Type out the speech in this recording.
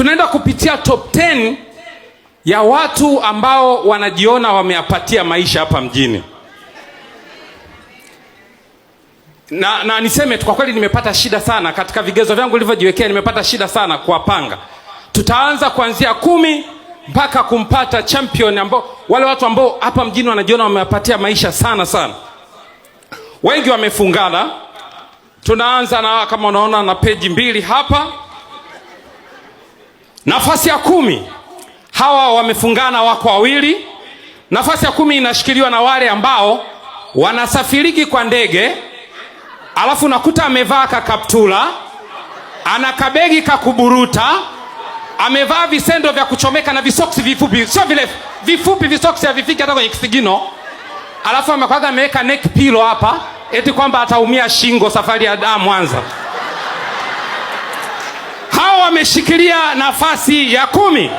Tunaenda kupitia top 10 ya watu ambao wanajiona wameapatia maisha hapa mjini. Na niseme tu kwa kweli nimepata shida sana katika vigezo vyangu nilivyojiwekea, nimepata shida sana kuwapanga. Tutaanza kuanzia 10 mpaka kumpata champion, ambao wale watu ambao hapa mjini wanajiona wamewapatia maisha sana sana. Wengi wamefungana. Tunaanza na kama unaona na peji 2 hapa. Nafasi ya 10, hawa wamefungana wako wawili. Nafasi ya 10 inashikiliwa na wale ambao wanasafiriki kwa ndege, alafu nakuta amevaa kakaptula, ana kabegi kakuburuta, amevaa visendo vya kuchomeka na visoksi vifupi, sio vile vifupi, visoksi havifiki hata kwenye kisigino. Alafu amekwaga ameweka neck pillow hapa, eti kwamba ataumia shingo safari ya Dar Mwanza. Hao wameshikilia nafasi ya 10.